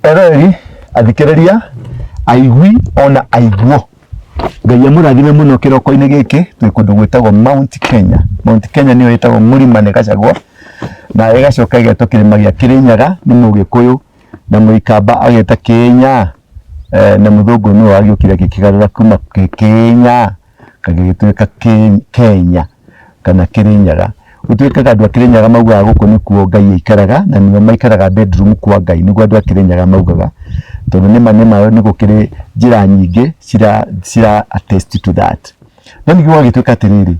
Eroreri, athikĩrĩria, aigui ona aiguo. Ngai amũrathime mũno kĩroko-inĩ gĩkĩ twĩ kũndũ gwĩtagwo Mount Kenya. Mount Kenya nĩyo ĩtagwo mũrima nĩ Gachagua na ĩgacoka ĩgetwo kĩrĩma gĩa Kĩrĩnyaga nĩ Mũgĩkũyũ na Mũikamba ageta Kĩnya na mũthũngũ nĩwe wagĩũkire agĩkĩgarũra kuma Kĩnya gagĩgĩtuĩka Kenya kana Kĩrĩnyaga. Gũtuĩkaga andũ a Kĩrĩnyaga maugaga gũkũ nĩkuo Ngai aikaraga na nĩo maikaraga bedroom kwa Ngai nĩguo andũ a Kĩrĩnyaga maugaga. Tondũ nĩma nĩma nĩ gũkĩrĩ njĩra nyingĩ cira attest to that. No ningĩ gũgagĩtuĩka atĩrĩrĩ,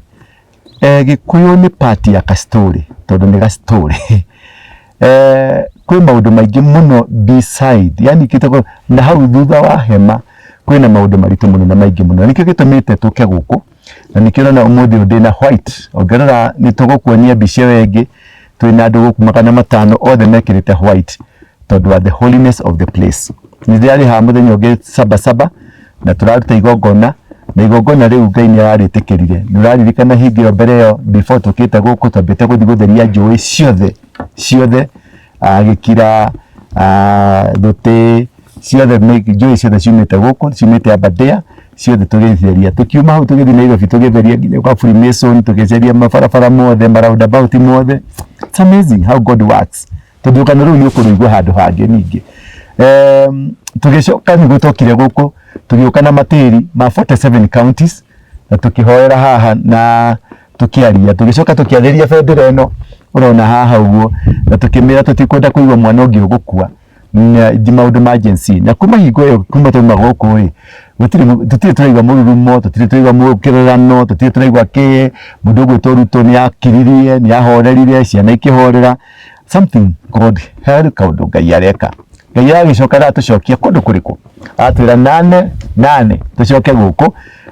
Gĩkũyũ nĩ part ya ka story tondũ nĩ ga story. Kwĩ maũndũ maingĩ mũno beside yani na hau thutha wa hema kwĩna maũndũ maritũ mũno na maingĩ mũno. Nĩkĩo gĩtũmĩte tũke gũkũ na nĩkĩo ũrona ũmũthĩ ũyũ ndĩna white. Ũngĩrora nĩ tũgũkuonia mbica ĩyo ĩngĩ twĩna andũ gũkũ 500 othe mekĩrĩte white tondũ wa the holiness of the place. Nĩ ndĩrarĩ haha mũthenya ũngĩ saba saba na tũraruta igongona na igongona rĩu Ngai nĩ ararĩtĩkĩrire. Nĩ ũraririkana hingo ĩyo mbere ĩyo before tũkĩte gũkũ twambĩte gũthiĩ gũtheria njũĩ ciothe ciothe, Gĩkira, Thũtĩ, ciothe njũĩ ciothe ciumĩte gũkũ ciumĩte Aberdare ciothe tũgĩtheria. Tũkiuma hau tũgĩthiĩ Nairobi tũgĩtheria nginya kwa Freemason tũgĩtheria mabarabara mothe ma roundabout mothe. It's amazing how God works. Tondũ rũgano rũu nĩ ũkũrũigua handũ hangĩ ningĩ. Tũgĩcoka nĩguo twokire gũkũ tũgĩũka na matĩri ma 47 counties na tũkĩhoera haha na tũkĩaria. Tũgĩcoka tũkĩarĩria bendera ĩno ũrona haha ũguo na tũkĩmĩra tũtikwenda kũigua mwana ũngĩ ũgũkua maũndũ ma Gen Z. Na kuma hingo ĩyo kuma twauma gũkũ rĩ, gũtirĩ tũtirĩ tũraigua mũrurumo, tũtirĩ tũraigua mũkĩrĩrano, tũtirĩ tũraigua kĩ, mũndũ ũgwĩtwo Ruto nĩ akiririe, nĩ ahorerire, ciana ikĩhorera. Something God, harĩ kaũndũ Ngai areka. Ngai agĩcoka aratũcokia kũndũ kũrĩkũ? Aratwĩra nane nane tũcoke gũkũ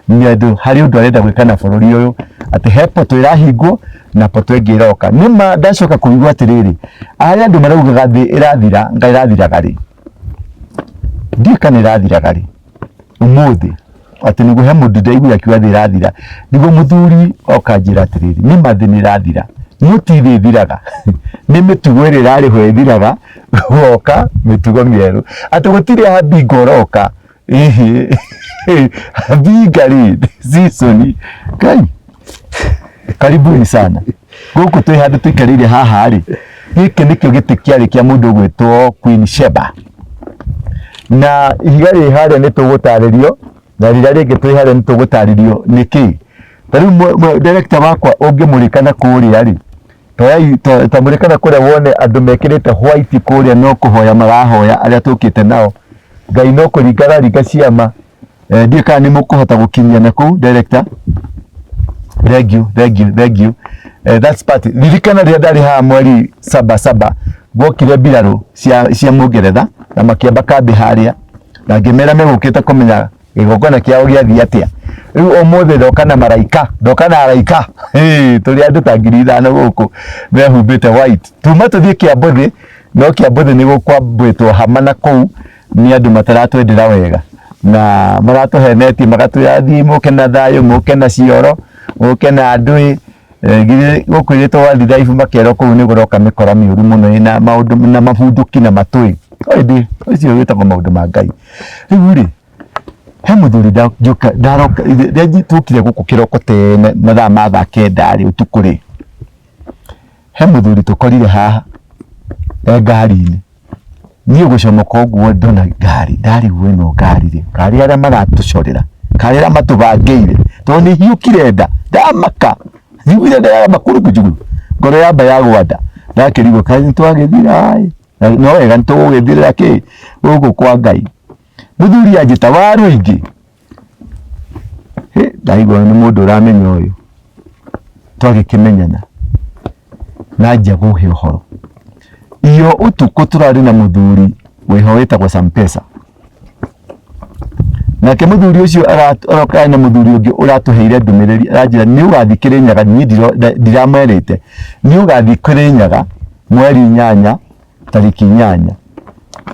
nĩ ũndũ harĩ ũndũ arenda gwĩka na bũrũri ũyũ, atĩ he poto ĩrahingwo na poto ĩngĩ ĩroka. Nĩma ndacoka kũigua atĩrĩrĩ, arĩa andũ maraugaga thĩ ĩrathira, nga ĩrathiraga rĩ? Ndiũĩ kana ĩrathiraga rĩ ũmũthĩ, atĩ nĩguo he mũndũ ndaiguire akiuga thĩ ĩrathira, nĩguo mũthuri oka anjĩra atĩrĩrĩ, nĩma thĩ nĩ ĩrathira, no ti thĩ ĩthiraga, nĩ mĩtugo ĩrĩa ĩrarĩho ĩthiraga, gũgoka mĩtugo mĩerũ, atĩ gũtirĩ hambinga ũroka, ĩhĩ hambinga rĩ season, Ngai karibuni sana gũkũ twĩ handũ tũikarĩire haha rĩ, gĩkĩ nĩkĩo gĩtĩ kĩarĩ kĩa mũndũ ũgwĩtwo Queen Sheba, na ihiga rĩ harĩa nĩ tũgũtarĩrio na rĩrĩa rĩngĩ twĩ harĩa nĩ tũgũtarĩrio nĩkĩ. Ta rĩu director wakwa ũngĩmũrĩka na kũrĩa rĩ, tamũrĩka na kũrĩa wone andũ mekĩrĩte white kũrĩa no kũhoya marahoya arĩa tũkĩte nao. Ngai no kũringa araringa ciama. Ndiũĩ kana nĩ mũkũhota gũkinyia na kũu director. Thank you, thank you, thank you. That's part. Ririkana rĩrĩa ndarĩ haha mweri saba saba gwokire mbirarũ cia Mũngeretha na makĩamba kambĩ harĩa na ngĩmera megũkĩte kũmenya gĩgongona kĩao gĩathiĩ atĩa. Rĩu ũmũthĩ ndoka na maraika, ndoka na araika. Tũrĩ andũ ta 5,000 gũkũ mehumbĩte white. Tuma tũthiĩ Kĩambũthĩ, no Kĩambũthĩ nĩ gũkwambĩtwo hama na kũu nĩ andũ mataratwendera wega na maratũhenetie magatwĩra thiĩ mũke na thayũ, mũke na cioro, mũke na ndũĩ. Githĩ gũkwĩrĩtwo wathiĩ thaibu makerwo kũu nĩ kũroka mĩkora mĩũru mũno ĩna maũndũ na mabunduki na matũĩ. Ĩndĩ ũcio wĩtagwo maũndũ ma Ngai. Rĩu rĩ, he mũthuri ndaroka rĩrĩa twokire gũkũ kĩroko tene mathaa ma thaa kenda rĩ ũtukũ rĩ, he mũthuri tũkorire haha e ngari-inĩ. Niĩ gũcomoka ũguo ndona ngari, ndarigwo ĩno ngari rĩ, karĩ arĩa maratũcorera, karĩ arĩa matũbangĩire, tondũ nĩ hiũkire nda, ndamaka, njiguire nda yamba kurukujugu, ngoro yamba yagwa nda, ndakĩrigwo kaĩ nĩ twagĩthira ĩ, no wega nĩ tũgũgĩthirĩra kĩ gũkũ kwa Ngai. Mũthuri anjĩta wa rũingĩ, ndaigua nĩ mũndũ ũramenya ũyũ, twagĩkĩmenyana na anjia kũhe ũhoro. Iyo ũtukũ tũrarĩ na mũthuri wĩho wĩtagwo Sampesa. Nake mũthuri ũcio aroka na mũthuri ũngĩ ũratũheire ndũmĩrĩri aranjĩra nĩ ũgathiĩ Kĩrĩnyaga, niĩ ndiramerĩte, nĩ ũgathiĩ Kĩrĩnyaga mweri 8 tarĩki 8.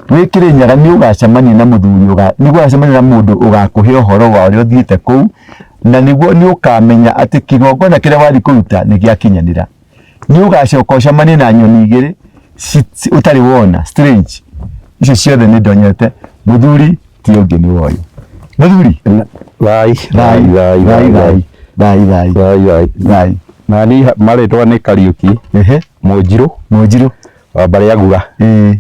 Wĩ Kĩrĩnyaga nĩ ũgacemania na mũthuri, nĩ ũgacemania na mũndũ ũgakũhe ũhoro wa ũrĩa ũthiĩte kũu, na nĩguo nĩ ũkamenya atĩ kĩgongona kĩrĩa wathiĩ kũruta nĩ gĩakinyanĩra. Nĩ ũgacoka ũcemanie na nyoni igĩrĩ ũtarĩ wona, strange. Icio ciothe nĩ ndonyete. Mũthuri ti ũngĩ nĩ woyũ. Mũthuri. Thai. Thai. Thai. Thai. Thai. Thai. Thai. Thai. Thai. Thai. Na niĩ marĩtwa nĩ Kariũki. Ehe. Mũnjirũ. Mũnjirũ. Wa mbarĩ ya Gura. Ĩĩ.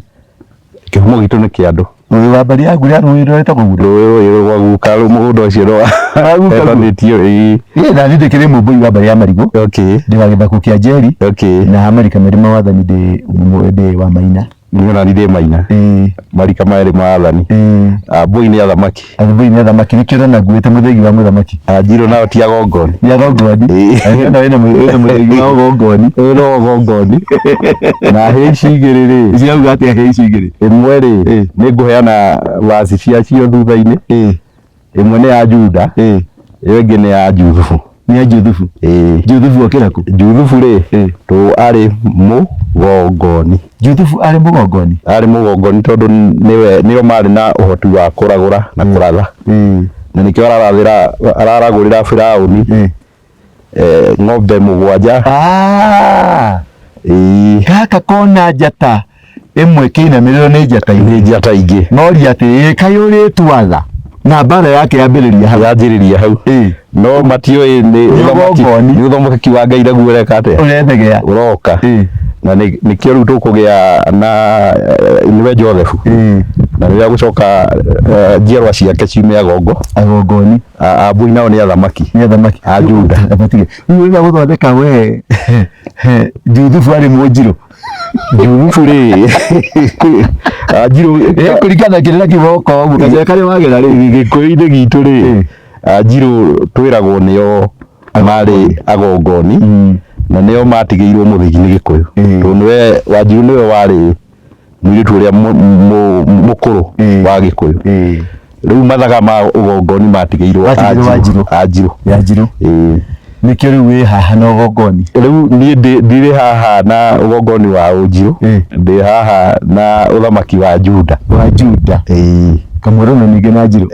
Kĩhumo gitũ nĩ kĩa andũ. Ũyũ wa mbarĩ ya Gura rũĩ rwetagwo Gura. Rũĩ rũĩ rwa guka rũu mũgũnda ũcio rwa. Wa guka guo. Etanĩtio ĩĩ. Ĩĩ na niĩ ndĩkĩrĩ mũmbũi wa mbarĩ ya Marigũ. Okay. Ndĩ wa gĩthakũ kĩa Njeri. Okay. Na marika merĩ ma wathani ndĩ wa Maina. Niĩ ona niĩ ndĩ Maina. Ĩĩ. Marika merĩ ma athani. Ĩĩ. Ambũi nĩ athamaki. Ambũi nĩ athamaki nĩkĩo ũrona nguĩte mũthĩgi wa mũthamaki. Anjirũ nao ti agongoni. Nĩ agongoni. Ĩĩ. Ĩno wĩna mũthĩgi wa ũgongoni. Ũyũ no ũgongoni. Na hĩa ici igĩrĩ rĩ. Cirauga atĩa hĩa ici igĩrĩ? Ĩmwe rĩ, nĩ ngũheana vaci ciacio thutha-inĩ. Ĩĩ. Ĩmwe nĩ ya Juda. Ĩĩ. Ĩyo ĩngĩ nĩ ya Juthubu. Nĩ ya Juthubu. Ĩĩ. Juthubu okĩra kũ? Juthubu rĩ, Ĩĩ. tũ arĩ mũgongoni. Juthubu arĩ mũgongoni. Arĩ mũgongoni tondũ nĩwe nĩo marĩ na ũhoti wa kũragũra na kũratha. Ĩĩ. Na nĩkĩo ararathĩra araragũrĩra Firaũni Ĩĩ. ng'ombe mũgwanja. Ah! Ĩĩ. Gaka kona njata ĩmwe kĩinamĩrĩrwo nĩ njata ingĩ. Nĩ njata ingĩ. Noria atĩ ĩ kaĩ ũrĩtwatha na mbara yake yambĩrĩria hau. Yanjĩrĩria hau. Ĩĩ. No matiũĩ nĩ ũthamaki ũgongoni. nĩ ũthamaki wa Ngai naguo ũreka atĩa? Ũrethegea. Ũroka. Ĩĩ. Na nĩkĩo rĩu tũkũgĩa na nĩwe Joseph. Ĩĩ. Na rĩrĩa gũcoka njiarwa ciake ciume agongo. Agongoni. Ambũi nao nĩ athamaki. Nĩ athamaki. A Juda. Abatige. Rĩu ũrenda gũthondeka we Juthubu arĩ mũnjirũ. Juthubu rĩ anjirũ Kũringana na kĩrĩra kĩboko ũguo gacĩra karĩa wagera rĩ. Gĩkũyũ-inĩ gitũ rĩ anjirũ twĩragwo nĩo marĩ agongoni na nĩo matigĩirwo mũthĩgi nĩ Gĩkũyũ. Tondũ nĩwe Wanjirũ nĩwe warĩ mũirĩtu ũrĩa mũkũrũ wa Gĩkũyũ. Rĩu mathaga ma ũgongoni matigĩirwo Matigĩirwo Anjirũ. Wanjirũ. Ĩĩ. Nĩkĩo rĩu wĩ haha na ũgongoni. Rĩu niĩ ndirĩ haha na ũgongoni wa Ũnjirũ, ndĩ haha na ũthamaki wa Juda. Wa Juda. Ĩĩ. Kamũrono ningĩ na Njirũ.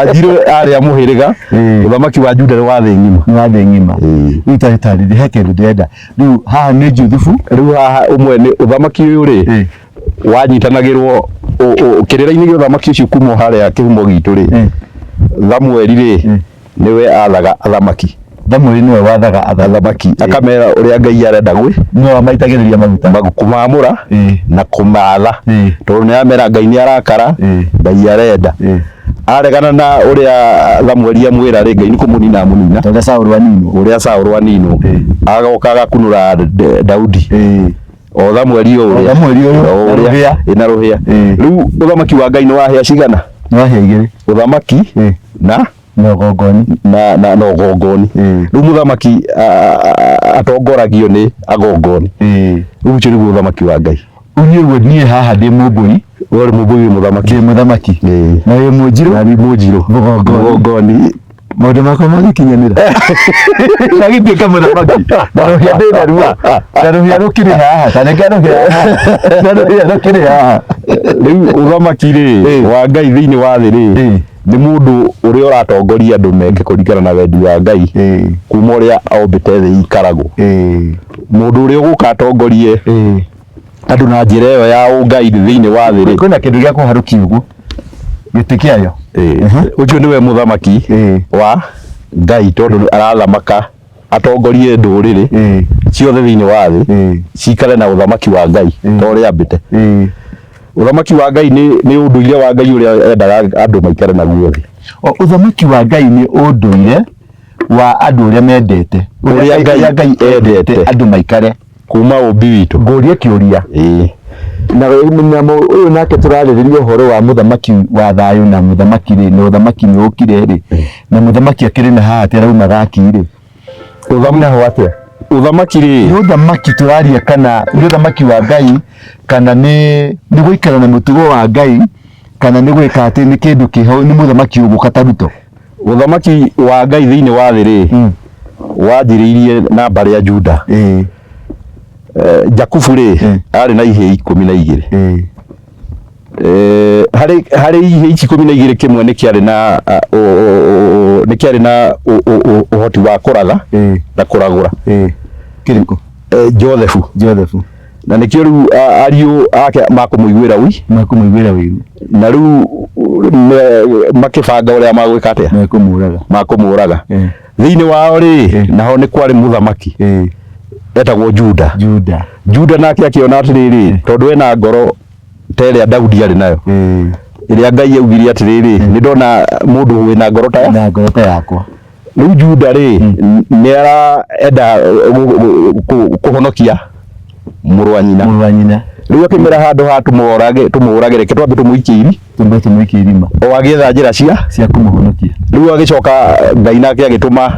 Anjirũ arĩ a mũhĩrĩga, ũthamaki wa Juda nĩ wa thĩ ng'ima. Nĩ wa thĩ ng'ima. Rĩu tarĩtarĩrie he kĩndũ ndĩrenda. Rĩu haha nĩ Juthubu. Rĩu haha ũmwe nĩ ũthamaki ũyũ rĩ, wanyitanagĩrwo kĩrĩra-inĩ gĩa ũthamaki ũcio kuma harĩa kĩhumo gitũ rĩ, Thamueli rĩ, nĩwe athaga athamaki. Thamueli nĩwe wathaga athamaki. Akamera ũrĩa Ngai arenda gwĩ. Nĩwe wamaitagĩrĩria maguta. Kũmaamũra na kũmaatha. Tondũ nĩ aramera Ngai nĩ arakara, Ngai arenda. Aregana na ũrĩa Thamueli amwĩra rĩ, Ngai nĩ kũmũnina amũnina. Ta ũrĩa Saũlũ aninwo. Ũrĩa Saũlũ aninwo. Agoka agakunũra Daudi. O Thamueli o ũrĩa. Thamueli ũyũ. O ũrĩa. Na rũhĩa. Rĩu ũthamaki wa Ngai nĩ wa hĩa cigana? Nĩ wa hĩa igĩrĩ. Ũthamaki na na ũgongoni. Na na na ũgongoni. Rĩu mũthamaki atongoragio nĩ agongoni. Rĩu ũcio nĩguo ũthamaki wa Ngai. Niĩ ũguo niĩ haha ndĩ mũmbũi. Wewe ũrĩ mũmbũi wĩ mũthamaki. Ndĩ mũthamaki. Na wĩ mũnjirũ. Na nĩ mũnjirũ. Mũgongoni. Mũgongoni. Maũndũ makwa magĩkinyanĩra. Agĩtuĩka mũthamaki. Na rũhĩa ndĩ naruo. Na rũhĩa rũkĩrĩ haha. Ta reke rũhĩa haha. Na rũhĩa rũkĩrĩ haha. Rĩu ũthamaki rĩ wa Ngai thĩinĩ wa thĩ rĩ nĩ mũndũ ũrĩa ũratongoria andũ meke kũringana na wendi wa Ngai kuma ũrĩa ombĩte thĩ ikaragwo. Mũndũ ũrĩa ũgũka atongorie andũ na njĩra ĩyo ya ũngai thĩinĩ wa thĩ rĩ. Kwĩna kĩndũ gĩa kũharũkia ũguo. Gĩtĩ kĩayo. Ũcio nĩwe mũthamaki wa Ngai tondũ arathamaka atongorie ndũrĩrĩ ciothe thĩinĩ wa thĩ cikare na ũthamaki wa Ngai ta ũrĩa ambĩte. Ũthamaki wa Ngai nĩ ũndũire wa Ngai ũrĩa endaga andũ maikare naguo thĩ. Ũthamaki wa Ngai nĩ ũndũire wa andũ ũrĩa mendete. Ũrĩa Ngai endete andũ maikare. Kuma ũmbi witũ. Ngũrie kĩũria. Ĩĩ. Na ũyũ nake tũrarĩrĩria ũhoro wa mũthamaki wa thayũ na mũthamaki rĩ, na ũthamaki nĩ ũkire rĩ, na mũthamaki akĩrĩ na haha atĩ arauma gaki rĩ. Naho atĩa? Ũthamaki rĩ. Nĩ ũthamaki tũraria kana nĩ ũthamaki wa Ngai kana nĩ gũikara na mũtugo wa Ngai kana nĩ gwĩka atĩ nĩ kĩndũ kĩho nĩ mũthamaki ũgũka ta Ruto. Ũthamaki wa Ngai thĩinĩ wa thĩ rĩ, wanjĩrĩirie na mbarĩ ya Juda. Jakubu rĩ, arĩ na ihĩĩ 12. Harĩ ihĩĩ ici 12 kĩmwe nĩ kĩarĩ na nĩ kĩarĩ na ũhoti wa kũratha na kũragũra. Kĩrĩkũ? Joseph. Joseph. Na nĩkĩo rĩu ariũ ake makũmũiguĩra wi Makũmũiguĩra wĩiru. Na rĩu makĩbanga ũrĩa magwĩka atĩa. Mekũmũraga. Makũmũraga. Thĩinĩ wao rĩ, naho nĩ kwarĩ mũthamaki etagwo Juda. Juda. Juda nake akĩona atĩrĩrĩ, tondũ ena ngoro ta ĩrĩa Daudi arĩ nayo, ĩrĩa Ngai augire atĩrĩrĩ, nĩ ndona mũndũ wĩna ngoro ta Na ngoro ta yakwa. Rĩu Juda rĩ, nĩ arenda kũhonokia mũrũ wa nyina. Mũrũ wa nyina. Rĩu akĩmera handũ ha tũmũrage tũmũrage, reke twambe tũmũikie iri Tumbe tũmũikie irima. O agĩetha njĩra cia kũmũhonokia. Rĩu agĩcoka Ngai nake agĩtũma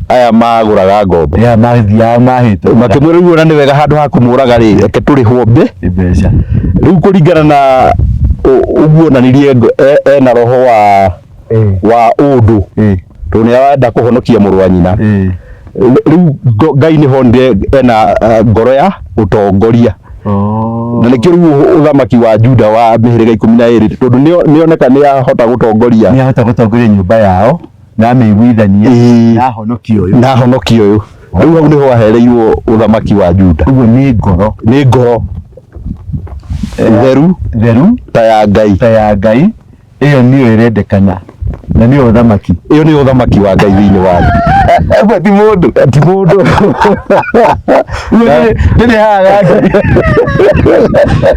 aya magũraga ngombo. Ya mathiaga mahĩtwo. Makĩmwĩra rĩu ona nĩ wega handũ ha kũmũraga rĩ, reke tũrĩhwo mbeca. Rĩu kũringana na ũguo onanirie ena roho wa ũndũ, tondũ nĩ arenda kũhonokia mũrũ wa nyina. Rĩu Ngai nĩ honire ena ngoro ya ũtongoria. Na nĩkĩo rĩu ũthamaki wa Juda wa mĩhĩrĩga 12, tondũ nĩoneka nĩ ahota gũtongoria. Nĩ ahota gũtongoria nyũmba yao na amĩiguithanie na ahonokie ũyũ. Na ahonokie ũyũ. Rĩu hau nĩho ahereirwo ũthamaki wa Juda. Ũguo nĩ ngoro. Nĩ ngoro theru. Theru. Ta ya Ngai. Ta ya Ngai. Ĩyo nĩyo ĩrendekana na nĩyo ũthamaki. Ĩyo nĩyo ũthamaki wa Ngai thĩinĩ wa thĩ. Ũguo ti mũndũ. Ti mũndũ. Ndĩrĩ haha Ngai.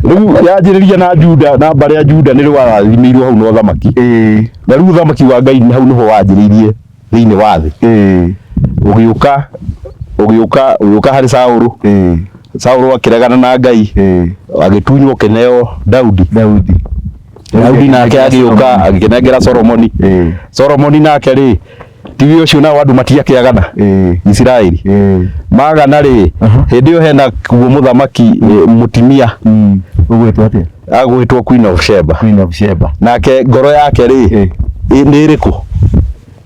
Rĩu yanjĩrĩria na Juda, na mbarĩ ya Juda nĩrĩo warathimĩirwo hau na ũthamaki. Na rĩu ũthamaki wa Ngai hau nĩho wanjĩrĩirie thĩinĩ wa thĩ. Ũgĩũka ũgĩũka ũgĩũka harĩ Saũlũ. Saũlũ akĩregana na Ngai, agĩtunywo kĩneo Daudi. Daudi. Daudi nake agĩũka agĩkĩnengera Solomoni. Solomoni nake rĩ, tiwe ũcio nao andũ matiakĩagana Isiraeli. Magana rĩ, hĩndĩ ĩyo hena kuo mũthamaki mũtimia. Ũgwĩtwo atĩa? Agwĩtwo Queen of Sheba. Queen of Sheba. Nake ngoro yake rĩ, nĩ ĩrĩkũ?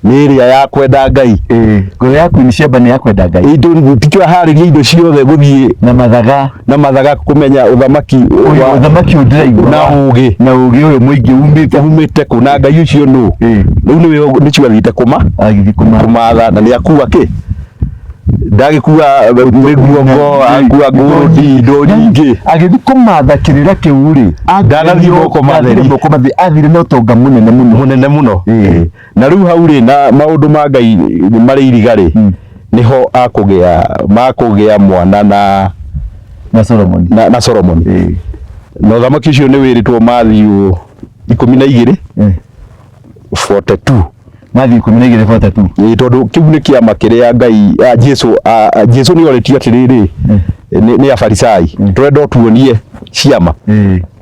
Nĩ ĩrĩa ya kwenda Ngai. Ngoro ya Queen Sheba nĩ ya kwenda Ngai. Tikĩo aharĩria indo ciothe gũthiĩ na mathaga. Na mathaga kũmenya ũthamaki ũyũ, ũthamaki ũyũ ndĩraigua na ũgĩ. Na ũgĩ ũyũ mũingĩ umĩte umĩte kũ na Ngai ũcio nũ? Rĩu nĩwe nĩcio athiĩte kũma agĩthiĩ kũma kũmatha na nĩ akua kĩ? Ndagĩkua mĩguongo, akua ngũndi, indo nyingĩ. Agĩthiĩ kũmatha kĩrĩra kĩu rĩ, Ndanathiĩ moko matheri. Moko matheri, athire na ũtonga mũnene mũno. Mũnene mũno. Na rĩu hau rĩ, na maũndũ ma Ngai marĩ iriga rĩ, nĩho akũgĩa makũgĩa mwana na na Solomoni. Na Solomoni. Na ũthamaki ũcio nĩ wĩrĩtwo Matthew 12 42. Matthew 12 42. Ĩĩ, tondũ kĩu nĩ kĩama kĩrĩa Ngai Jesu Jesu nĩ orĩtio atĩrĩrĩ nĩ Afarisai, tũrenda ũtuonie ciama.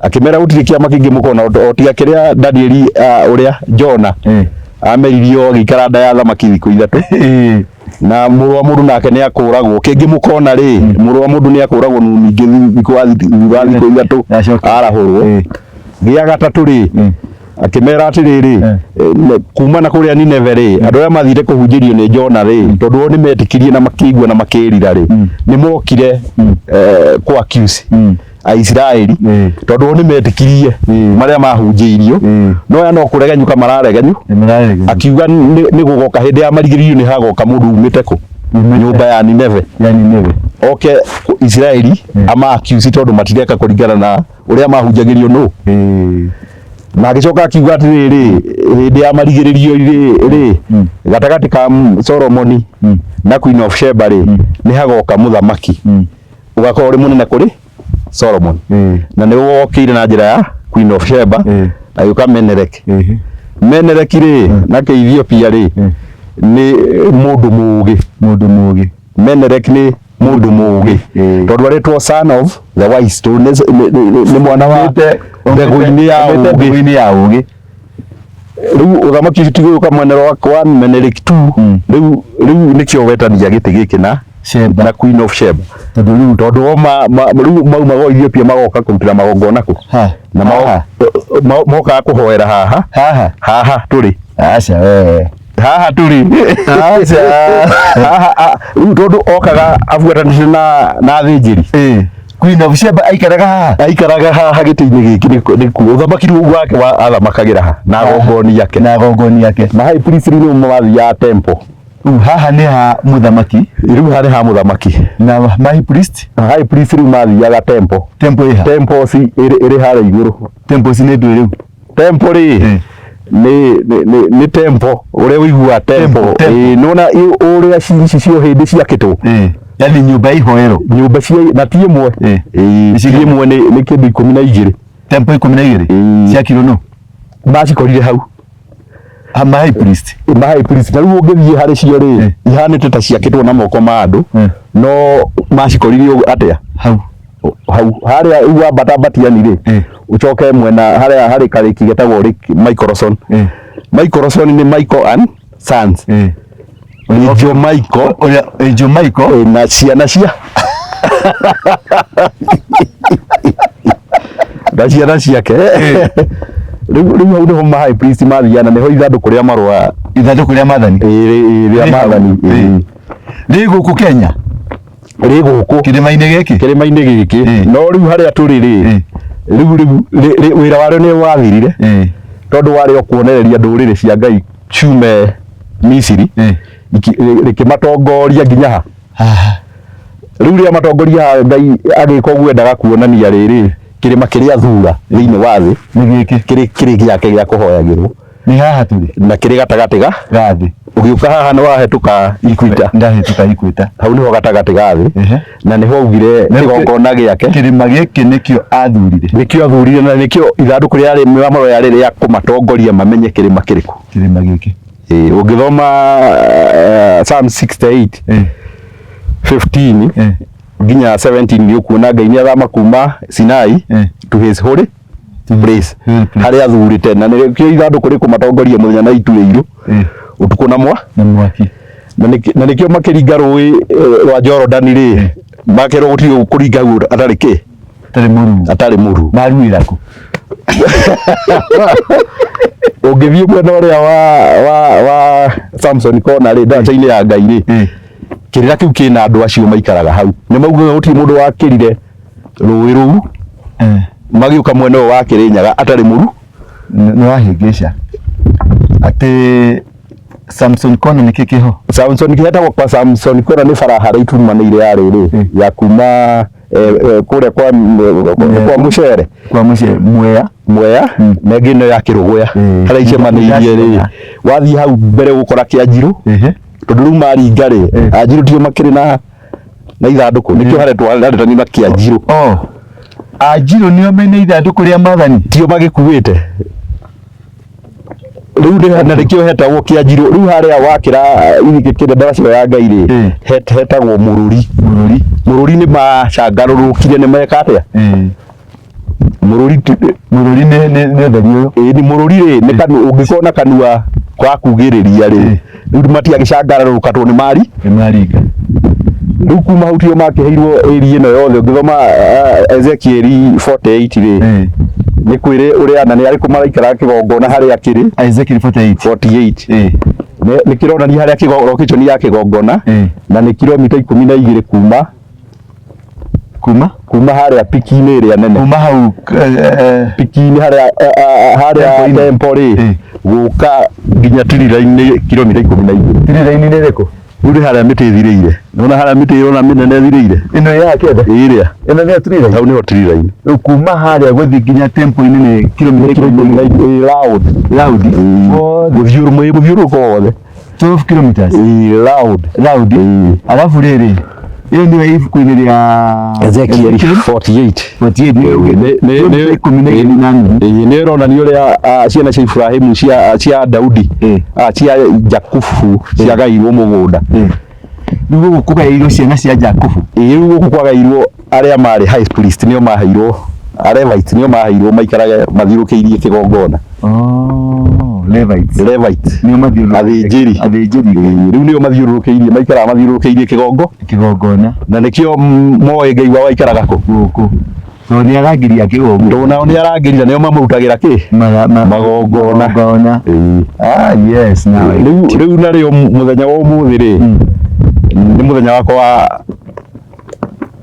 Akĩmera gũtirĩ kĩama kĩngĩ mũkona o tiga kĩrĩa Danieli ũrĩa Jona ameririo agĩikara nda ya thamaki thikũ 3. Na mũrũ wa mũndũ nake nĩ akũragwo. Kĩngĩ mũkona rĩ, mũrũ wa mũndũ nĩ akũragwo ningĩ thikũ wa thutha wa thikũ 3 arahũrwo. Gĩa gatatũ rĩ, akĩmera atĩrĩrĩ, kuma na kũrĩa Nineve rĩ, andũ arĩa mathire kũhunjĩrio nĩ Jona rĩ, tondũ o nĩ metĩkirie na makĩigua na makĩĩrira rĩ, nĩ mokire kũ accuse Aisiraeli tondũ o nĩ metĩkirie marĩa mahunjĩirio, no aya no kũregenyũka mararegenyu. Akiuga nĩ gũgoka hĩndĩ ya marigĩrĩrio nĩ hagoka mũndũ umĩte kũ nyũmba ya Nineve. Ya Nineve. Oke Isiraeli ama accuse tondũ matireka kũringana na ũrĩa mahunjagĩrio nũ. Na agĩcoka akiuga atĩrĩrĩ, hĩndĩ ya marigĩrĩrio rĩ, gatagatĩ ka Solomoni na Queen of Sheba rĩ, nĩ hagoka mũthamaki ũgakorwo ũrĩ mũnene kũrĩ Solomon. Na nĩ wokĩire na njĩra ya Queen of Sheba, agĩũka Menereki. Menereki rĩ, na Kĩethiopia rĩ, nĩ mũndũ mũũgĩ. Mũndũ mũũgĩ. Menereki nĩ mũndũ mũũgĩ tondũ arĩtwo son of the wise, tondũ nĩ mwana wa mbegũ-inĩ ya ũũgĩ. Mbegũ-inĩ ya ũũgĩ. Rĩu ũthamaki ũcio ti gũka mwena wa Menelik tu. Rĩu nĩkĩo wetania gĩtĩ gĩkĩ na Sheba. Na Queen of Sheba. Tondũ rĩu tondũ o rĩu maumaga o Ethiopia magoka kũrutĩra magongona kũ Ha. Na Haha. Mokaga kũhoera haha. Haha. Haha tũrĩ. Aca we. Haha tũrĩ. Aca. Haha rĩu tondũ okaga abuatanĩte na athĩnjĩri. Queen of Sheba aikaraga haha. Aikaraga haha gĩtĩ-inĩ gĩkĩ nĩkuo ũthamaki rĩu wake wa athamakagĩra ha na agongoni ake. Na agongoni ake. Na high priest rĩu nĩo mathiaga temple. Rĩu haha nĩ ha mũthamaki. Rĩu haha nĩ ha mũthamaki. Na high priest? High priest rĩu mathiaga temple. Temple ĩha? Temple ci ĩrĩ harĩa igũrũ. Temple ci nĩ ndũĩ rĩu? Temple rĩ nĩ temple ũrĩa ũiguaga temple. Temple. Ĩĩ, nĩwona ũrĩa ici cio hĩndĩ ciakĩtwo. Yaani nyũmba ya ihoero. Nyũmba cia na ti ĩmwe. Ĩĩ, ti ĩmwe, nĩ kĩndũ 12. Temple 12? Ĩĩ. Ciakirwo nũ? Macikorire hau. Ma high priest. Ma high priest. Na rĩu ũngĩthiĩ harĩ cio rĩ, ihanĩte ta ciakĩtwo na moko ma andũ, no macikorire atĩa? Hau. Hau harĩa rĩu wambata Batiani rĩ, ũcoke mwena harĩa harĩ karĩki getagwo Lake Microson. Microson nĩ Michael and Sons. Nĩ Joe Michael. Ũrĩa Joe Michael. Na ciana cia na ciana ciake. Rĩu hau nĩho ma high priest mathiaga na nĩho ithandũkũ rĩa marũa. Ithandũkũ rĩa maathani. Rĩa maathani. Rĩ gũkũ Kenya? Rĩ gũkũ kĩrĩma-inĩ gĩkĩ? Kĩrĩma-inĩ gĩkĩ. No rĩu harĩa tũrĩ rĩ, rĩu rĩu wĩra warĩo nĩ wathirire, tondũ warĩ o kuonereria ndũrĩrĩ cia Ngai ciume Misiri, rĩkĩmatongoria nginya ha rĩu rĩa matongoria haha. Ngai agĩka ũguo endaga kuonania rĩrĩ kĩrĩma kĩrĩa thura thĩinĩ wa thĩ nĩ gĩkĩ, kĩrĩ gĩake gĩa kũhoyagĩrwo. Nĩ haha tũrĩ. Na kĩrĩ gatagatĩ ga ga thĩ. Ũgĩũka haha nĩ wahĩtũka Equator. Ndahĩtũka Equator. Hau nĩho gatagatĩ ga thĩ, na nĩho augire kĩgongona gĩake. Kĩrĩma gĩkĩ nĩkĩo athurire. Nĩkĩo athurire, na nĩkĩo ithandũkũ rĩarĩ mĩamũro yarĩ rĩa kũmatongoria mamenye kĩrĩma kĩrĩkũ. Kĩrĩma gĩkĩ. Ĩĩ, ũngĩthoma Psalm 68 15 nginya 17 nĩ ũkuona Ngai nĩ athama kuma Sinai to his holy place, harĩa athurĩte, na nĩkĩo ithandũkũ rĩkũmatongoria mũthenya na itu rĩirũ, ũtukũ na mwa na mwaki. Na nĩkĩo makĩringa rũĩ rwa Jorodani rĩ, makerwo gũtirĩ kũringa hau atarĩ kĩ? Atarĩ mũruu. Atarĩ mũruu. Maruĩra kũ? Ũngĩthiĩ mwena ũrĩa wa Samson Kona rĩ, ndaraca-inĩ ya Ngai rĩ, kĩrĩra kĩu kĩna andũ acio maikaraga hau, nĩ maugaga gũtirĩ mũndũ wakĩrire rũĩ rũu magĩũka mwena ũyũ wa Kĩrĩnyaga atarĩ mũru. Nĩ wahĩngĩca atĩ Samson Kona nĩkĩ kĩho? Samson kĩhetagwo kwa Samson Kona nĩ bara harĩa itumanĩire ya rĩrĩ ya kuma kũrĩa kwa mũcere. Kwa mũcere Mwea. Mwea na ĩngĩ ĩno ya Kĩrũgũya, harĩa icemanĩirie rĩ, wathiĩ hau mbere ũgũkora Kĩanjirũ, tondũ rĩu maringa rĩ, Anjirũ tio makĩrĩ na ithandũkũ, nĩkĩo haretwo haretanio na Kĩanjirũ. Oh. Anjirũ nĩo mena ithandũkũ rĩa maathani? Tio magĩkuĩte rĩu na nĩkĩo hetagwo Kĩanjirũ. Rĩu harĩa wakĩra kĩrĩa ndaraca ya Ngai rĩ, hetagwo Mũrũri. Mũrũri. Mũrũri nĩ macangarũrũkire, nĩ meka atĩa? Mũrũri. Mũrũri nĩ ũtheri ũyũ. Ĩĩ, nĩ mũrũri rĩ, nĩ kanua ũngĩkorwo na kanua wa kugĩrĩria rĩ, rĩu matiagĩcangarũrũka tondũ nĩ mari nĩ maringa. Rĩu kuma hau tio makĩheirwo area ĩno yothe. Ũngĩthoma Ezekiel 48 rĩ, nĩ kwĩrĩ ũrĩa na nĩ arĩkũ maraikara kĩgongona harĩa kĩrĩ. Ezekiel 48. 48 nĩ kĩronania harĩa location ya kĩgongona, na nĩ kilomita 12 kuma kuma harĩa piki-inĩ ĩrĩa nene. Kuma hau piki-inĩ harĩa temple rĩ, gũka nginya tree-line kilomita 12. Tree-line nĩ ĩrĩkũ? Rĩu nĩ harĩa mĩtĩ ĩthirĩire. Nĩwona harĩa mĩtĩ ĩrona mĩnene ĩthirĩire? Ĩno ya kĩanda? Ĩrĩa. Ĩno nĩyo tree line? Hau nĩho tree line. Rĩu kuma harĩa gũthiĩ nginya temple-inĩ nĩ kilomita 12. Round. Round. Mũthiũrũrũko wothe. 12 kilometers. Round. Round. Alafu rĩrĩ, ĩyo nĩyo ibuku-inĩ rĩa Ezekiel 48. 48 nĩ 12 na nuthu. Nĩ ĩronania ũrĩa ciana cia Iburahĩmu, cia Daudi, cia Jakubu ciagairwo mũgũnda. Rĩu gũkũ kũgaĩirwo ciana cia Jakubu. Ĩĩ, rĩu gũkũ kwagairwo arĩa marĩ high priest, nĩo maheirwo, Levites nĩo maheirwo maikarage mathiũrũkĩirie kĩgongona. Oh, Levites. Levites. Nĩo mathiũrũrũkĩirie. Athĩnjĩri. Athĩnjĩri. Rĩu nĩo mathiũrũrũkĩirie, maikaraga mathiũrũrũkĩirie kĩgongona. Na nĩkĩo moĩ Ngai wao aikaraga kũ? Gũkũ. Tondũ nĩ arangĩri a kĩgongona. Tondũ nao nĩ arangĩri na nĩo mamũrutagĩra kĩ? Magongona. Magongona. Ah, yes, now. Rĩu narĩo mũthenya wa ũmũthĩ rĩ, nĩ mũthenya wakwa wa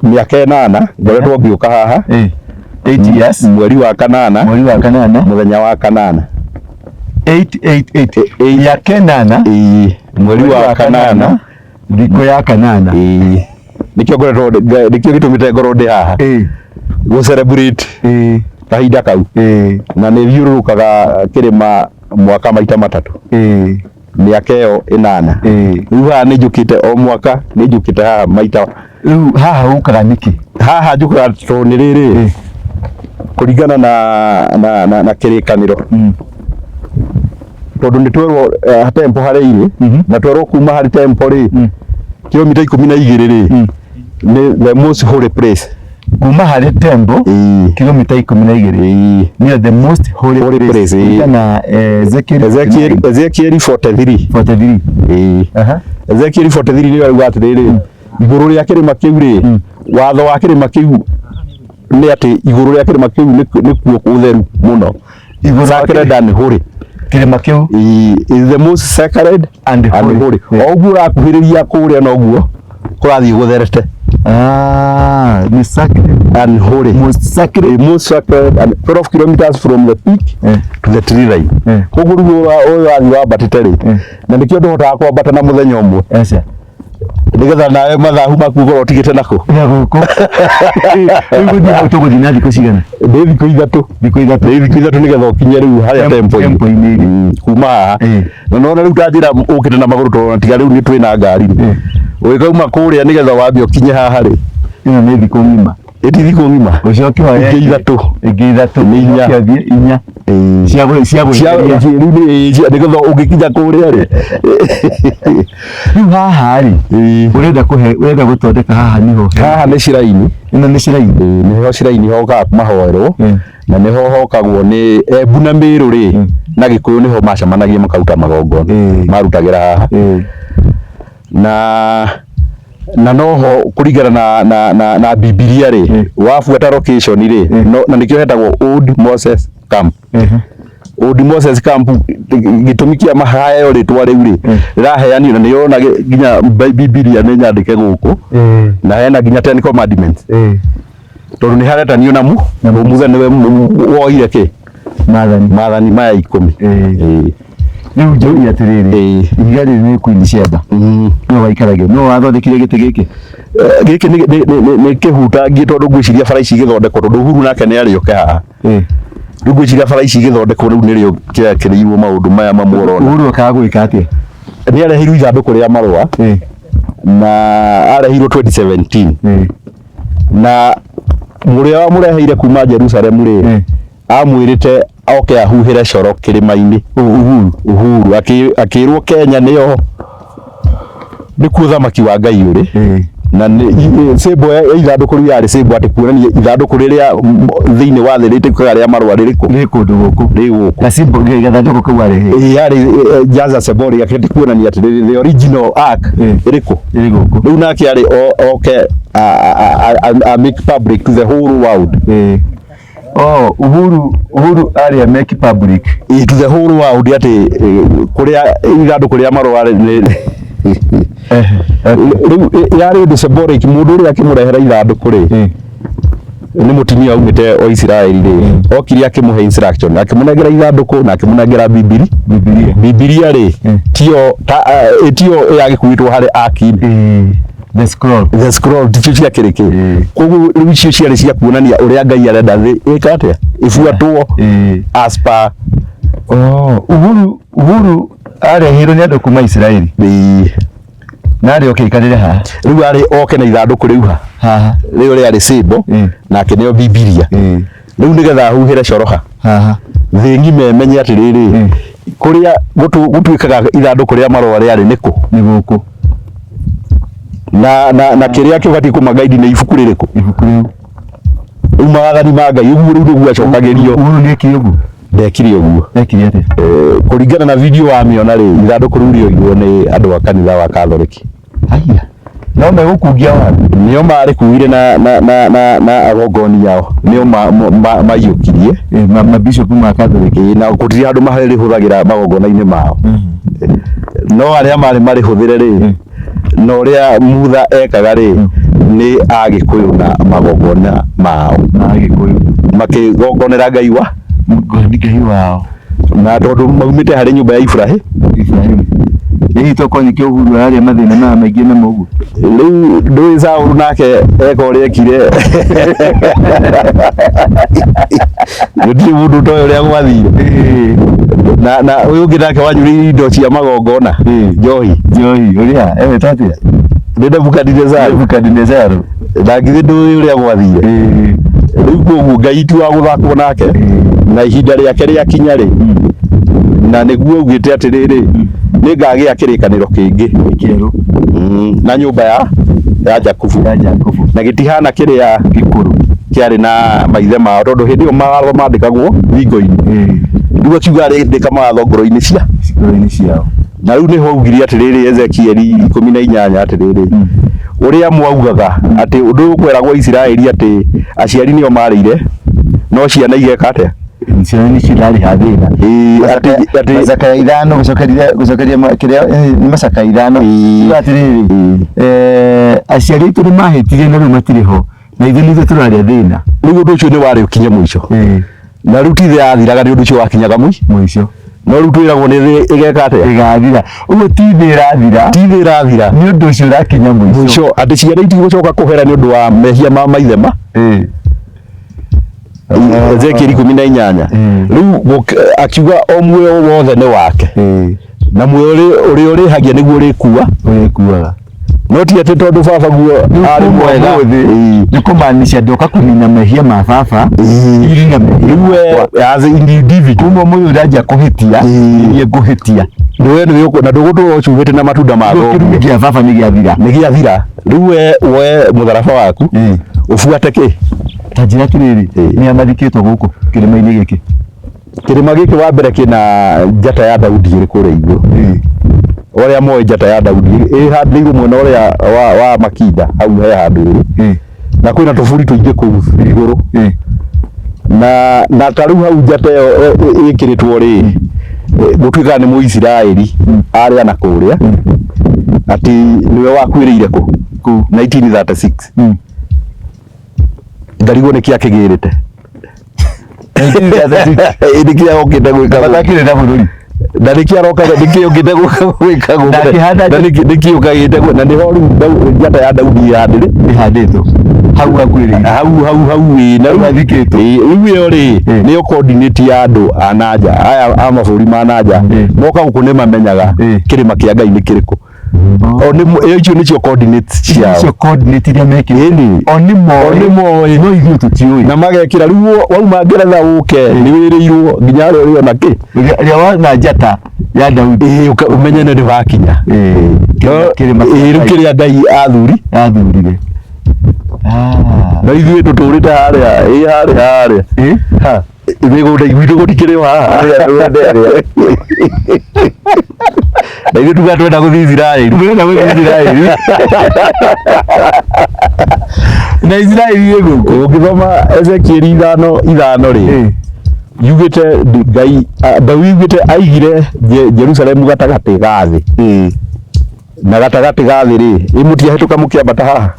mĩaka 8 ngoretwo ngĩũka haha. 8 years. Mweri wa kanana. Mweri wa kanana. Mũthenya wa kanana. 888 ya kenana. Ĩĩ, mweri wa kanana. Thikũ ya kanana. Ĩĩ. Nĩkĩo ngoretwo nĩkĩo gĩtũmĩte ngorwo ndĩ haha gũ celebrate kahinda kau, na nĩ thiũrũrũkaga kĩrĩma mwaka maita matatũ, mĩaka ĩyo 8. Rĩu haha nĩ njũkĩte o mwaka, nĩ njũkĩte haha maita. Rĩu haha ũkaga nĩkĩ? Haha njũkaga tondũ nĩ rĩrĩ, kũringana na kĩrĩkanĩro, tondũ nĩ twerwo temple harĩa irĩ, na twerwo kuma harĩ temple rĩ, kilomita 12 rĩ, nĩ the most holy place. Kuma harĩ temple, kilomita 12, nĩyo the most holy Holy place. place, ĩĩ. Kũringana na Ezekiel. Ezekiel 43. 43. Ĩĩ. Ezekiel 43 nĩyo arauga atĩrĩrĩ, igũrũ rĩa kĩrĩma kĩu rĩ, watho wa kĩrĩma kĩu nĩ atĩ igũrũ rĩa kĩrĩma kĩu nĩkuo gũtheru mũno. Igũrũ wa Sacred and holy. Kĩrĩma kĩu. Is the most sacred and and holy. holy. O ũguo ũrakuhĩrĩria kũrĩa noguo kũrathiĩ gũtherete. Ah, nĩ sacred. And holy. Most sacred. The most sacred, and 12 kilometers from the peak to the tree line. Koguo rĩu ũyũ wathiĩ wambatĩte rĩ, na nĩkĩo ndũhotaga kwambata na mũthenya ũmwe, Aca. nĩgetha nawe mathahu maku ũkorwo ũtigĩte nako. Na gũkũ rĩu gũthiĩ hau tũgũthiĩ na thikũ cigana? Nĩ thikũ 3. Thikũ 3. Nĩ thikũ 3 nĩgetha ũkinye rĩu harĩa temple-inĩ. Temple-inĩ ĩrĩ. Kuma haha, na nona rĩu ta njĩra ũkĩte na magũrũ, tondũ tiga rĩu nĩ twĩna ngari rĩ, ũgĩkauma kũrĩa nĩgetha wambe ũkinye haha rĩ, Ĩno nĩ thikũ ng'ima. Ĩti thikũ ng'ima. Ũcoke woe Ingĩ 3. Ingĩ 3. Nĩ 4. Ũcoke ũthiĩ 4 cia gwĩtheria. Rĩu nĩgetha ũngĩkinya kũrĩa rĩ. Rĩu haha rĩ, ũrenda kũhe, ũrenda gũthondeka haha nĩho Haha nĩ shrine. Ĩno nĩ shrine. Ĩĩ, nĩho shrine hokaga mahoerwo, na nĩho hokagwo nĩ Embu na Mĩrũ rĩ, na Gĩkũyũ nĩho macemanagia makaruta magongona, marutagĩra haha, na noho kũringana na Bibilia rĩ, wabuata location rĩ, no, na nĩkĩo hetagwo Old Moses Camp. Old Moses Camp, gĩtũmi kĩa maheo rĩtwa rĩu rĩ, rĩraheanio na nĩũrona nginya Bibilia nĩ nyandĩke gũkũ, na hena nginya Ten Commandments, tondũ nĩ haretanio na Musa nĩwe woire kĩ Maathani. Maathani maya 10. Ĩĩ. Rĩu njũria atĩrĩrĩ, ihiga rĩrĩ nĩ Queen Sheba, nĩwe waikaragio, nĩwe wathondekire gĩtĩ gĩkĩ? Gĩkĩ nĩ kĩhutangie, tondũ ngwĩciria bara ici igĩthondekwo, tondũ Uhuru nake nĩ arĩoke haha. Rĩu ngwĩciria bara ici igĩthondekwo rĩu nĩrĩo kĩrekĩrĩirwo maũndũ maya mamwe ũrona. Uhuru okaga gwĩka atĩa? Nĩ areheirwo ithandũkũ rĩa marũa, na areheirwo 2017, na mũrĩa wamũreheire kuma Jerusalem rĩ, amwĩrĩte oke ahuhĩre coro kĩrĩma-inĩ. Uhuru. Uhuru akĩrwo Kenya nĩyo nĩkuo thamaki wa Ngai ũrĩ, na symbol ya ithandũkũ rĩu yarĩ symbol atĩ kuonania ithandũkũ rĩrĩa thĩinĩ wa thĩ rĩtuĩkaga rĩa marũa rĩrĩkũ? Rĩ kũndũ gũkũ. Rĩ gũkũ. Na symbol gathandũkũ kau arehe? Ĩĩ, yarĩ just a symbolic atĩ kuonania atĩ the original ark ĩrĩkũ? Rĩ gũkũ. Rĩu nake arĩ oke a make public to the whole world. Oh, Uhuru arĩa make public. Ĩĩ, to the whole world atĩ kũrĩa ithandũkũ rĩa marũa rĩ rĩu yarĩ ũndũ symbolic. Mũndũ ũrĩa akĩmũrehera ithandũkũ rĩ, nĩ mũtumia aumĩte o Isiraeli rĩ, okire akĩmũhe instruction, akĩmũnengera ithandũkũ na akĩmũnengera Bibili. Bibilia. Bibilia rĩ, tio ta tio yagĩkuĩtwo harĩ aki. The scroll. The scroll ticio ciakĩrĩ kĩ. Koguo rĩu icio ciarĩ cia kuonania ũrĩa Ngai arenda thĩ ĩka atĩa, ĩbuatwo as per. Oh, Uhuru areheirwo nĩ andũ kuma Isiraeli. Ĩĩ. Na arĩ oke aikarĩre haha. Rĩu arĩ oke na ithandũkũ rĩu haha. Rĩu rĩarĩ symbol, nake nĩyo Bibilia. Rĩu nĩgetha ahuhĩre coro ha haha, thĩ ng'ima ĩmenye atĩrĩrĩ, kũrĩa gũtuĩkaga ithandũkũ rĩa marũa rĩarĩ nĩkũ? Nĩ gũkũ. Na kĩrĩa kĩbatiĩ kũmagaidi nĩ ibuku rĩrĩkũ? Ibuku rĩu. Rĩu maathani ma Ngai ũguo rĩu nĩguo acokagĩrio. Uhuru nĩekire ũguo? Ndekire ũguo. Ekire atĩa? Kũringana na video wamĩona rĩ, ithandũkũ rĩu rĩoirwo nĩ andũ a kanitha wa Katholiki. Haiya. No megũkungia watho? Nĩo marĩkuire na agongoni ao nĩo maiyũkirie. Mabishop ma Catholic. Ĩĩ, na gũtirĩ handũ marĩhũthagĩra magongona-inĩ mao, no arĩa marĩ marĩhũthĩre rĩ, na ũrĩa Mutha ekaga rĩ, nĩ Agĩkũyũ na magongona mao. Na Agĩkũyũ makĩgongonera Ngai wa Ngai wao. Na tondũ maumĩte harĩ nyũmba ya Iburahĩ. Ibrahimu. Hihi tokorwo nĩkĩo Uhuru ararĩa mathĩna maya maingĩ namo ũguo. Rĩu ndũĩ Saũlũ nake eka ũrĩa ekire. Gũtirĩ mũndũ ũtoĩ ũrĩa gwathire. Na ũyũ ũngĩ nake wanyuire indo cia magongona njohi. Njohi ũrĩa ewetwo atĩa? Nĩ Nebukadinezaru. Nebukadinezaru. Na githĩ ndũĩ ũrĩa gwathire. Rĩu koguo Ngai ti wa gũthakwo nake na ihinda rĩake rĩakinya rĩ, na nĩguo augĩte atĩrĩrĩ, nĩngagĩa kĩrĩkanĩro kĩngĩ Kĩerũ. Na nyũmba ya Jakubu. Ya Jakubu. Na gĩtihana kĩrĩa Gĩkũrũ. Kĩarĩ na maithe mao, tondũ hĩndĩ ĩyo mawatho mandĩkagwo thingo-inĩ. Rĩu akiuga arĩndĩka mawatho ngoro-inĩ cia ngoro-inĩ ciao. Na rĩu nĩho augire atĩrĩrĩ, Ezekieli 18, atĩrĩrĩ, ũrĩa mwaugaga atĩ ũndũ ũyũ ũkweragwo Isiraeli atĩ aciari nĩo marĩire no ciana igeka atĩa? Ciana nĩcio irarĩha thĩna. Ĩĩ, atĩ Macakaya 5 gũcokeria kĩrĩa nĩ macakaya 5. Kuga atĩrĩrĩ, aciari aitũ nĩ mahĩtirie na rĩu matirĩ ho na ithuĩ nithuĩ tũrarĩa thĩna. Rĩu ũndũ ũcio nĩ warĩ ũkinye mũico. Na rĩu ti thĩ yathiraga, nĩ ũndũ ũcio wakinyaga mũico. No rĩu twĩragwo nĩ thĩ ĩgeka atĩa? Ĩgathira. Ũguo ti thĩ ĩrathira. Ti thĩ ĩrathira. Nĩ ũndũ ũcio ũrakinya mũico. Mũico, atĩ ciana itigũcoka kũhera nĩ ũndũ wa mehia ma maithe ma. Ezekieli 18. Rĩu akiuga o muoyo wothe nĩ wake. Na muoyo ũrĩa ũrĩhagia nĩguo ũrĩkua. Ũrĩkuaga. No ti atĩ tondũ baba guo arĩ mwega. Nĩ kũmaanisha ndoka kũnina mehia ma baba. Iri na mehia. Rĩu we as individual. Kuma ũmũthĩ ũranjia kũhĩtia, niĩ ngũhĩtia. We nĩwe na ndũgũtũra ũcuhĩte na matunda ma thoguo. Kĩrumi kĩa baba nĩ gĩathira. Nĩ gĩathira. Rĩu we woe mũtharaba waku ũbuate kĩ? Ta njĩra atĩrĩrĩ, nĩ a mathikĩtwo gũkũ kĩrĩma-inĩ gĩkĩ? Kĩrĩma gĩkĩ wa mbere kĩna njata ya Daudi ĩrĩ kũrĩa igũrũ. Ũrĩa moĩ njata ya Daudi ĩhandĩirwo mwena ũrĩa wa Makinda, hau he handũ ĩrĩ. Na kwĩna tũburi tũingĩ kũu igũrũ. Na ta rĩu hau njata ĩyo ĩkĩrĩtwo rĩ, gũtuĩkaga nĩ Mũisiraeli arĩa na kũrĩa, atĩ nĩwe wakuĩrĩire kũ? 1936. Ngarigwo nĩkĩ akĩgĩrĩte. Nĩkĩ okĩte gwĩka gũkũ? Matakĩrĩ na bũrũri. Na nĩkĩ arokaga, nĩkĩ okĩte gwĩka gũkũ? Na akĩhanda Na nĩkĩ ũkagĩte na nĩho rĩu njata ya Daudi ĩhandĩrĩ? Ĩhandĩtwo. Hau akuĩrĩire. Hau ĩ, na rĩu athikĩtwo. Ĩ, rĩu ĩyo rĩ, nĩyo coordinate ya andũ a nanja, aya a mabũrũri ma nanja. Moka gũkũ nĩ mamenyaga kĩrĩma kĩa Ngai nĩ kĩrĩkũ. O nĩ ĩyo, icio nĩcio coordinates ciao. Icio coordinate iria mekĩrĩte. Ĩni. O nĩ moĩ. O nĩ moĩ. No ithuĩ tũtiũĩ. Na magekĩra rĩu wauma Ngeretha ũke nĩ wĩrĩirwo nginya harĩa ũrĩona kĩ. Rĩrĩa wona njata ya Daudi. Ĩĩ, ũmenye nĩ wakinya. Kĩrĩma Ĩĩ, rĩu kĩrĩa Ngai athuri. Athurire. Na ithuĩ tũtũrĩte harĩa, ĩ harĩa harĩa. Ha. Mĩgũnda gwitũ gũtikĩrĩ o haha. Na ithuĩ tuga twenda gũthiĩ Isiraeli. Twenda gũthiĩ Isiraeli. Na Isiraeli ĩ gũkũ. Ũngĩthoma Ezekieli 5:5 rĩ, yugĩte Ngai Daudi yugĩte aigire Jerusalemu gatagatĩ ga thĩ. Na gatagatĩ ga thĩ rĩ, ĩ mũtiahĩtũka mũkĩambata haha?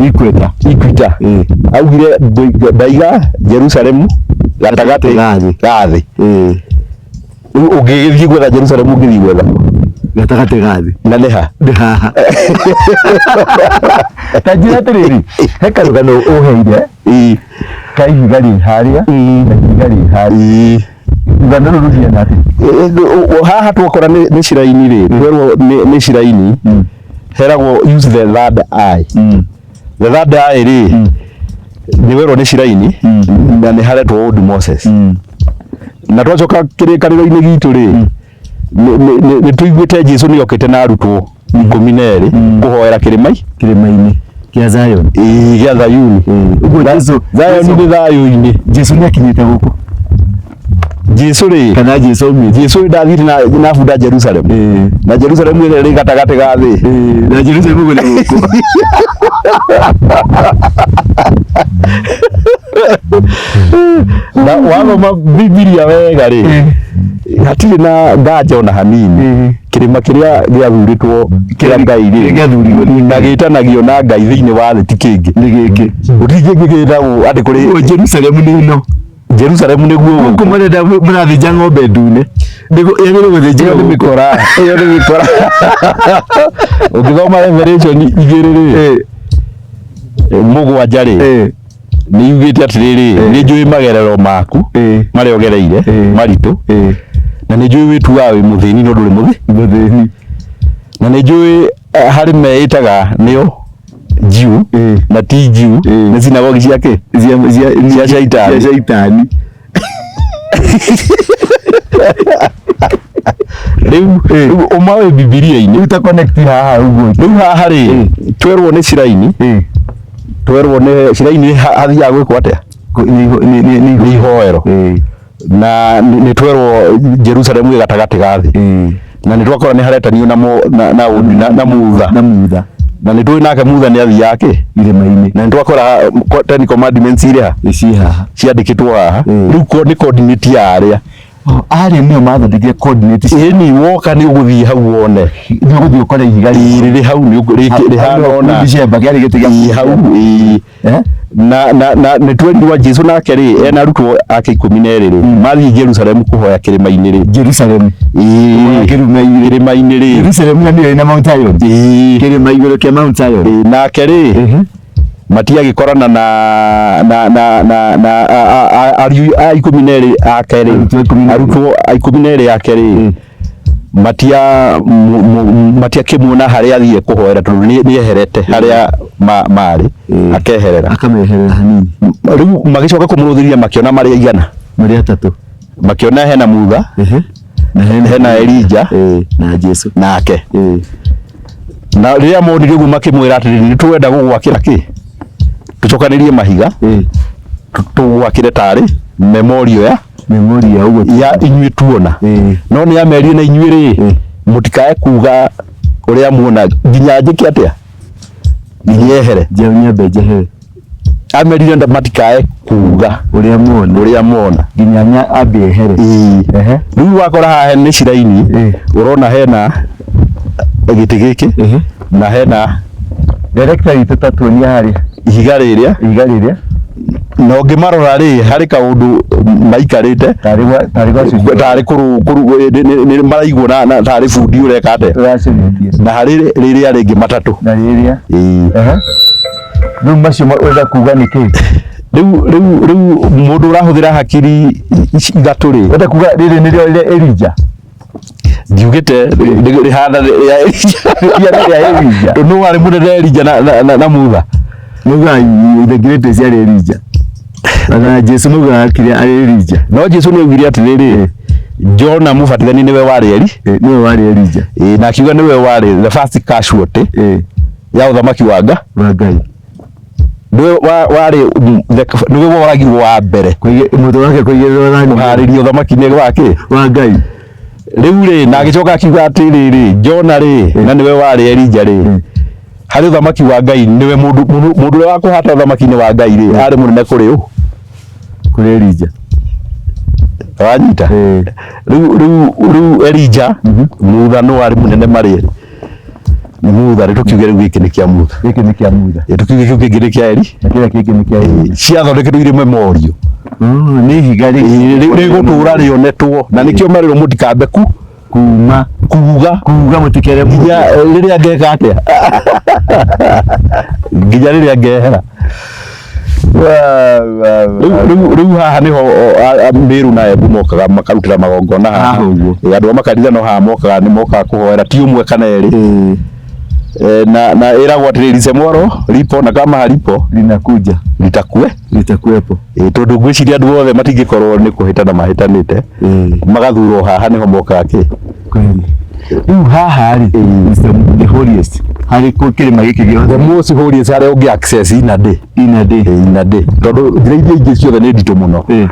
Equator. Equator. Augire ndaiga Jerusalemu gatagatĩ ga thĩ. Ga thĩ. Rĩu ũngĩgĩthiĩ gwetha Jerusalemu ũngĩthiĩ gwetha kũ? Gatagatĩ ga thĩ. Na nĩ ha? Nĩ haha. Ta njĩra atĩrĩrĩ, he karũgano ũheire ka ihiga rĩ harĩa na ihiga rĩ harĩa. Rũgano rũrũ rũhiana atĩa? Haha twakora nĩ ciraini rĩ, twerwo nĩ ciraini, heragwo use the third eye. The third eye rĩ, nĩ werwo nĩ ciraini na nĩ haretwo Old Moses. Na twacoka kĩrĩkanĩro-inĩ gitũ rĩ, nĩ tũiguĩte Jesu nĩ okĩte na arutwo 12 kũhoera kĩrĩma Kĩrĩma-inĩ kĩa Zion. Ĩĩ, gĩa Zayuni. Ũguo Jesu Zion nĩ thayũ-inĩ. Jesu nĩ akinyĩte gũkũ. Jesu rĩ, Kana Jesu aumĩte. Jesu ndathiĩte na bunda Jerusalem. Na Jerusalem ĩrĩa ĩrĩ gatagatĩ ga thĩ. Na Jerusalem ũguo nĩ gũkũ. Na wathoma Bibilia wega rĩ, hatirĩ na nganja ona hanini. Kĩrĩma kĩrĩa gĩathurĩtwo kĩa Ngai rĩ, Kĩrĩa gĩathurirwo nĩ na gĩtanagio na Ngai thĩinĩ wa thĩ ti kĩngĩ. Nĩ gĩkĩ. Gũtirĩ kĩngĩ gĩtagwo atĩ kũrĩ Ũguo Jerusalem nĩ ĩno. Jerusalemu nĩguo Gũkũ marenda mũrathĩnja ng'ombe ndune. Nĩguo yagĩrĩirwo gũthĩnjĩrwo ĩyo nĩ gũkũ. mĩkora, ĩyo nĩ mĩkora. Ũngĩthoma Revelation 2 rĩ, 7 rĩ, nĩ yugĩte atĩrĩrĩ, nĩ njũĩ magerero maku marĩa ũgereire maritũ, na nĩ njũĩ wĩtuaga wĩ mũthĩni no ndũrĩ mũthĩ Mũthĩni. Na nĩ njũĩ harĩ meĩtaga nĩo Jew na ti Jew, nĩ sinagogi cia kĩ? Cia Cia shaitani. Cia shaitani. Rĩu ũma wĩ Bibilia-inĩ. Rĩu ta connect haha ũguo. Rĩu haha rĩ, twerwo nĩ shrine, twerwo nĩ shrine hathiaga gwĩkwo atĩa? Nĩ Nĩ ihoero. Na nĩ twerwo Jerusalemu ĩ gatagatĩ ga thĩ, na nĩ twakora nĩ haretanio na na na na, na Mutha. Na Mutha. Na nĩ tũĩ nake Mutha nĩ athiaga kĩ? Irĩma-inĩ. Na nĩ twakora Ten Commandments irĩ ha? Ciĩ haha. Ciandĩkĩtwo haha. Rĩu nĩ coordinate ya arĩa. Oh, arĩa nĩo mathondekire coordinate. Ĩni woka nĩ ũgũthiĩ hau wone. Nĩ ũgũthiĩ ũkore ihiga rĩrĩ. Rĩrĩ hau nĩ rĩhana ona. Dicemba kĩarĩ gĩtĩ gĩa hau ĩĩ. Na nĩ twerirwo Jesu nake rĩ, ena arutwo ake 12 rĩ, mathiĩ Jerusalemu kũhoya kĩrĩma-inĩ rĩ. Jerusalem. Ĩĩ. Kĩrĩma-inĩ. Kĩrĩma-inĩ rĩ. Jerusalem na nĩyo ĩna Mount Zion. Ĩĩ. Kĩrĩma igũrũ kĩa Mount Zion. Ĩĩ, nake rĩ, matiagĩkorana na na na na na ariũ a 12 ake rĩ, Arutwo 12. Arutwo a 12 ake rĩ, matia matiakĩmuona harĩa athiĩ kũhoera, tondũ nĩ eherete harĩa marĩ, akeherera. Akameherera hanini. Rĩu magĩcoka kũmũrũthĩria, makĩona marĩ aigana? Marĩ atatũ. Makĩona hena Mutha, Na hena hena Elija, na Jesu. Nake. Na rĩrĩa monire ũguo, makĩmwĩra atĩrĩrĩ, nĩ tũrenda gũgwakĩra kĩ? Tũcokanĩrie mahiga, tũgwakĩre tarĩ memorial ya Memory ya ũguo. Ya inyuĩ tuona. No nĩ amerie, na inyuĩ rĩ, mũtikae kuga ũrĩa muona nginya njĩke atĩa? Nginya ehere. Nyambe njehere. Amerire matikae kuga ũrĩa muona. Ũrĩa mona. Nginya ambe ehere. Ĩĩ. Rĩu wakora haha nĩ shrine, ũrona hena gĩtĩ gĩkĩ na hena Director witũ, ta tuonia harĩa ihiga rĩrĩa. Ihiga rĩrĩa. Na ũngĩmarora rĩ, harĩ kaũndũ maikarĩte tarĩ gwacuria. Tarĩ kũru nĩ maraigwo na tarĩ bundi ũreka atĩa? Ũracuria. Na harĩ rĩrĩa rĩngĩ matatũ. Na rĩrĩa. Ĩĩ. Rĩu macio ũrenda kuga nĩ kĩ? Rĩu mũndũ ũrahũthĩra hakiri ici ithatũ rĩ, Ũrenda kuga rĩrĩ nĩrĩo rĩrĩa Elijah? Ndiugĩte rĩhana rĩa Elijah. Rĩhana rĩa Elijah. Tondũ nũ warĩ mũnene, Elijah na Mutha? Maugaga the greatest yarĩ Elijah. Na Jesu maugaga akire arĩ Elijah. No Jesu nĩ augire atĩrĩrĩ, Jona Mũbatithania nĩwe warĩ Eli. Nĩwe warĩ Elijah. Ĩĩ, na akiuga nĩwe warĩ the first casualty ya ũthamaki wa Nga wa Ngai. Nĩwe warĩ nĩwe woragirwo wa mbere. Mũtwe wake kũigĩrĩrwo thani. Kũharĩria ũthamaki-inĩ wa kĩ? Wa Ngai. Rĩu rĩ, na agĩcoka akiuga atĩrĩrĩ, Jona rĩ, na nĩwe warĩ Elija rĩ, harĩ ũthamaki wa Ngai nĩwe mũndũ ũrĩa wa kũhata ũthamaki-inĩ wa Ngai rĩ, arĩ mũnene kũrĩ ũ? Kũrĩ Elijah. Wanyita? Rĩu Elija, Mutha, nũ warĩ mũnene marĩ erĩ? Nĩ Mutha. Rĩ, tũkiuge rĩu gĩkĩ nĩ kĩa Mutha. Gĩkĩ nĩ kĩa Mutha. Ĩ, tũkiuge kĩu kĩngĩ nĩ kĩa Eli. Na kĩrĩa kĩngĩ nĩ kĩa Elijah. Ciathondeketwo irĩ memorial. Oh, nĩ ihiga rĩgũtũra rĩonetwo, na nĩkĩo merĩrwo mũtikambe ku kuma kuga kuga mũtikere nginya rĩrĩa ngeka atĩa? Nginya rĩrĩa ngehera. Rĩu haha nĩho Mĩrũ na Embu mokaga makarutĩra magongona haha. Haha ũguo. Ĩ, andũ a makanitha no haha mokaga, nĩ mokaga kũhoera, ti ũmwe kana erĩ. Na ĩragwo atĩrĩrĩ, lisemwalo lipo na kama halipo linakuja litakue litakuwepo. Ĩ, tondũ ngwĩciria andũ othe matingĩkorwo nĩ kũhĩtana mahĩtanĩte, magathurwo haha nĩho mokaga kĩ? Kweli. Rĩu haha rĩ is the holiest harĩ kĩrĩma gĩkĩ the gĩothe. Most holiest, harĩa ũngĩ access in a day. In a day. In a day, tondũ njĩra iria ingĩ ciothe nĩ nditũ mũno. Ĩ.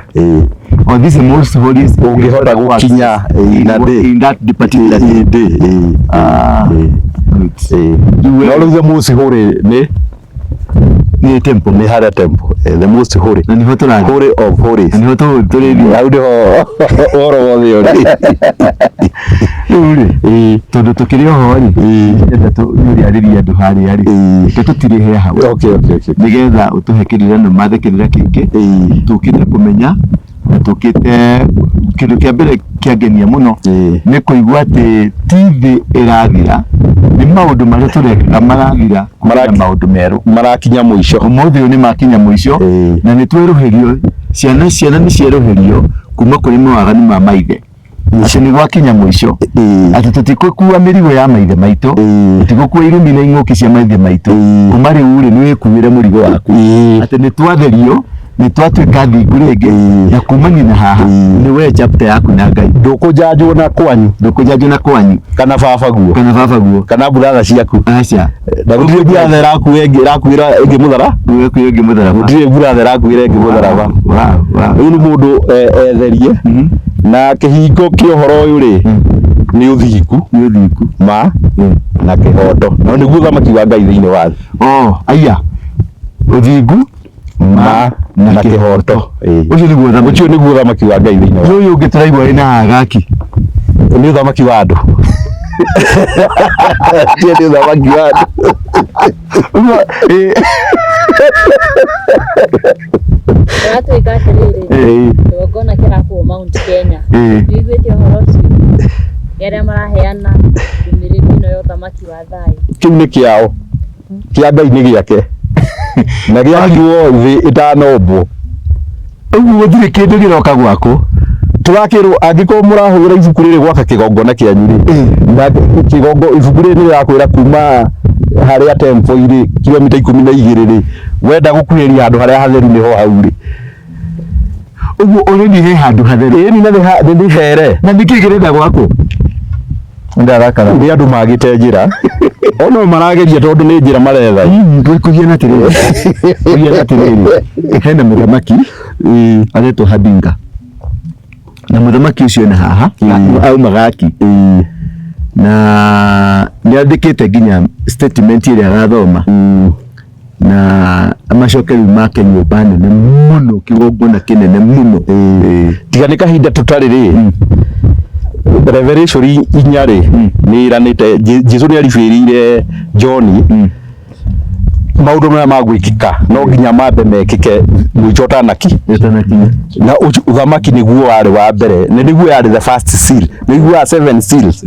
Oh, this is the most holiest. Ũngĩhota gũkinya in a day. In that particular day. Ĩ, day, ĩ. Ah, good. Ĩ. No rĩu the most holy nĩ Nĩ temple. Nĩ harĩa temple. The most holy. Na nĩho tũrathiĩ. Holy of holies. Na nĩho tũrĩthiĩ. Hau nĩho ũhoro wothe ũrĩ. Rĩu rĩ, tondũ tũkĩrĩ oho rĩ, ndĩrenda nĩũrĩarĩria andũ harĩa rĩ, reke tũtirĩhe hau, nĩgetha ũtũhe kĩrĩra na mathe kĩrĩra kĩngĩ tũkĩte kũmenya. Na tũkĩte kĩndũ kĩa mbere kĩangenia mũno nĩ kũigua atĩ ti thĩ ĩrathira, nĩ maũndũ marĩa tũrekaga marathira kũgĩa na maũndũ merũ. Marakinya mũico. Ũmũthĩ ũyũ nĩ makinya mũico na nĩ twerũhĩrio, ciana ciana nĩ cierũhĩrio kuma kũrĩ mawaganu ma maithe. Atĩ nĩ gwakinya mũico, atĩ tũtigũkua mĩrigo ya maithe maitũ, tũtigũkua irumi na ing'ũki cia maithe maitũ. Kuma rĩu rĩ, nĩ wĩkuĩre mũrigo waku. Atĩ nĩ twatherio, nĩ twatuĩka thingu rĩngĩ, na kumania na haha nĩ we chapter yaku na Ngai. Ndũkũnjanjwo na kwanyu. Ndũkũnjanjwo na kwanyu. Kana baba guo. Kana baba guo. Kana mburatha ciaku. Aca. Na gũtirĩ mburatha ĩrakuĩra ĩngĩ ĩrakuĩra ĩngĩ mũthara. Ĩrakuĩra ĩngĩ mũtharaba. Gũtirĩ mburatha ĩrakuĩra ĩngĩ mũtharaba. Rĩu nĩ mũndũ etherie. Na kĩhingo kĩa ũhoro ũyũ rĩ, nĩ ũthingu. Nĩ ũthingu. Ma na kĩhoto. Na nĩguo ũthamaki wa Ngai thĩinĩ wa thĩ. Oh, aya. Ũthingu, ma na kĩhoto. Ũcio nĩguo ũthamaki. Ũcio nĩguo ũthamaki wa Ngai thĩinĩ wa thĩ. Ũyũ ũngĩ tũraigua wĩna Agaki. Nĩ ũthamaki wa andũ. Ũcio nĩ ũthamaki wa andũ. Kũratuĩka atĩrĩrĩ, kĩgongona kĩrakwo Mount Kenya. Nĩũiguĩte ũhoro ũcio? Nĩ arĩa maraheana ndũmĩrĩri ĩno ya ũthamaki wa thayũ. Kĩu nĩ kĩao, kĩa Ngai nĩ gĩake, na gĩakirwo thĩ ĩtanombwo. Ũguo gũtirĩ kĩndũ kĩroka gwakwo. Tũrakĩrwo angĩkorwo mũrahũthĩra ibuku rĩrĩ gwaka kĩgongona kĩanyu rĩ, na kĩgongo ibuku rĩrĩ nĩrĩrakwĩra kuma harĩa temple irĩ kilomita 12 rĩ, wenda gũkuhĩrĩria handũ harĩa hatheru nĩho hau rĩ. Ũguo ũrĩmi he handũ hatheru. Ĩni na nĩ here. Na nĩkĩ kĩrenda gwakwo? Ndarakara. Nĩ andũ magĩte njĩra. O no marageria tondũ nĩ njĩra maretha. Kũhiana atĩrĩrĩ. Kũhiana atĩrĩrĩ. Hena mũthamaki aretwo Habinga. Na mũthamaki ũcio ena haha auma Gaki. Na nĩ andĩkĩte nginya statement ĩrĩa arathoma. Na amacoke rĩu make nyũmba nene mũno, kĩgongona kĩnene mũno. Tiga nĩ kahinda tũtarĩ rĩ, Revelation 4 rĩ, nĩ ĩranĩte Jesu nĩ aribĩrĩire John maũndũ marĩa magwĩkĩka no nginya mambe mekĩke mũico ũtanakinya. Na ũthamaki nĩguo warĩ wa mbere, na nĩguo yarĩ the first seal, nĩguo ya seven seals.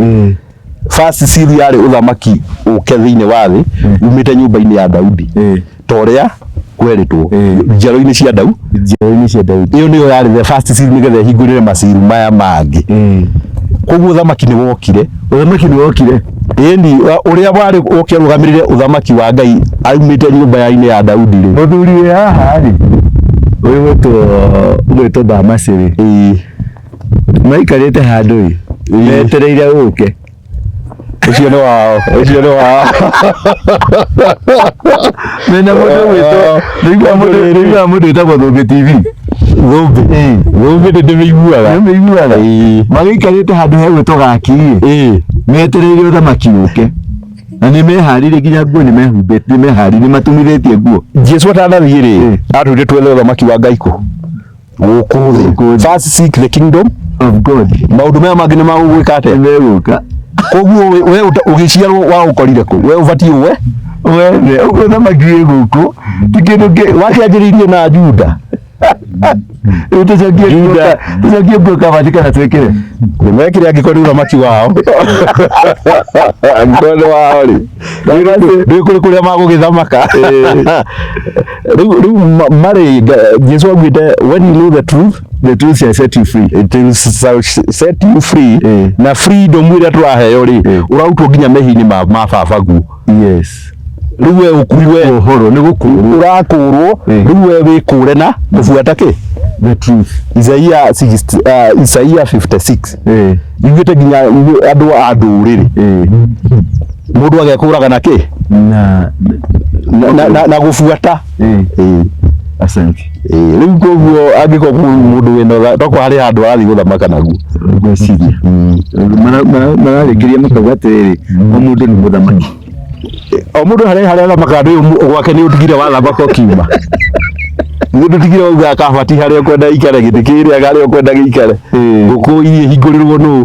First seal yarĩ ũthamaki ũke thĩinĩ wa thĩ umĩte nyũmba-inĩ ya Daudi ta ũrĩa kwerĩtwo njiaro-inĩ cia Daudi. Njiaro-inĩ cia Daudi. Ĩyo nĩyo yarĩ the first seal nĩgetha ĩhingũrĩre maciru maya mangĩ. Koguo ũthamaki nĩ wokire. Ũthamaki nĩ wokire. Ĩni, ũrĩa warĩ ũke arũgamĩrĩre ũthamaki wa Ngai aumĩte nyũmba-inĩ ya Daudi rĩ. Mũthuri wĩ haha rĩ, ũyũ ũgwĩtwo Bamasi rĩ, maikarĩte handũ ĩ, metereire ũke. Ũcio nĩ wao, ũcio nĩ wao. Mena mũndũ ũgwĩtwo, nĩiguaga mũndũ wĩtagwo Thũmbĩ TV. Thũmbĩ? Thũmbĩ nĩ ndĩmĩiguaga. Nĩũmĩiguaga? Magĩikarĩte handũ hegwĩtwo Gaki ĩ, metereire ũthamaki ũke. Na nĩ meharĩirie nginya nguo nĩ mehumbĩte, nĩ meharĩirie, nĩ matumithĩtie nguo. Jesu atanathiĩ rĩ, atwĩrire twethe ũthamaki wa Ngai kũ? Gũkũ thĩ. First seek the kingdom of God. Maũndũ maya mangĩ nĩ magũgwĩka atĩa? Nĩmegũka. Koguo we ũgĩciarwo waũkorire kũ? We ũbatiĩ we? Wethe, ũguo ũthamaki wĩ gũkũ, ti kĩndũ kĩ. Wakĩanjĩrĩirie na Juda. Rĩu tũcokie nguo tũcokie nguo kabati kana twĩkĩre? Mekĩre angĩkorwo nĩ ũthamaki wao. Angĩkorwo nĩ wao rĩ. Rĩu kũrĩ kũrĩa magũgĩthamaka. Rĩu marĩ Jesu augĩte when you know the truth, the truth shall set you free. It will set you free. Na freedom ĩrĩa tũraheo rĩ, ũrarutwo nginya mehia-inĩ ma baba guo. Yes. Rĩu we ũkuiwe ũhoro nĩ gũkũrwo. Ũrakũrwo, rĩu we wĩkũre na kũbuata kĩ? The truth. Isaia Isaia 56. Yugĩte nginya andũ a ndũrĩrĩ. Mũndũ agekũraga na kĩ? Na gũbuata. Asante. Rĩu koguo angĩkorwo mũndũ wĩna tokorwo harĩ handũ arathiĩ gũthamaka naguo. Ngwĩciria. Mararĩkĩria makauga atĩrĩrĩ, o mũndũ nĩ mũthamaki. O mũndũ harĩ harĩa athamakaga ndũĩ gwake nĩ ũtigire wathamaka ũkiuma. Githĩ ndũtigire wauga kabati harĩa ũkwenda ikare gĩtĩ kĩrĩa harĩa ũkwenda gĩikare ngũkũ iria ihingũrĩrwo nũ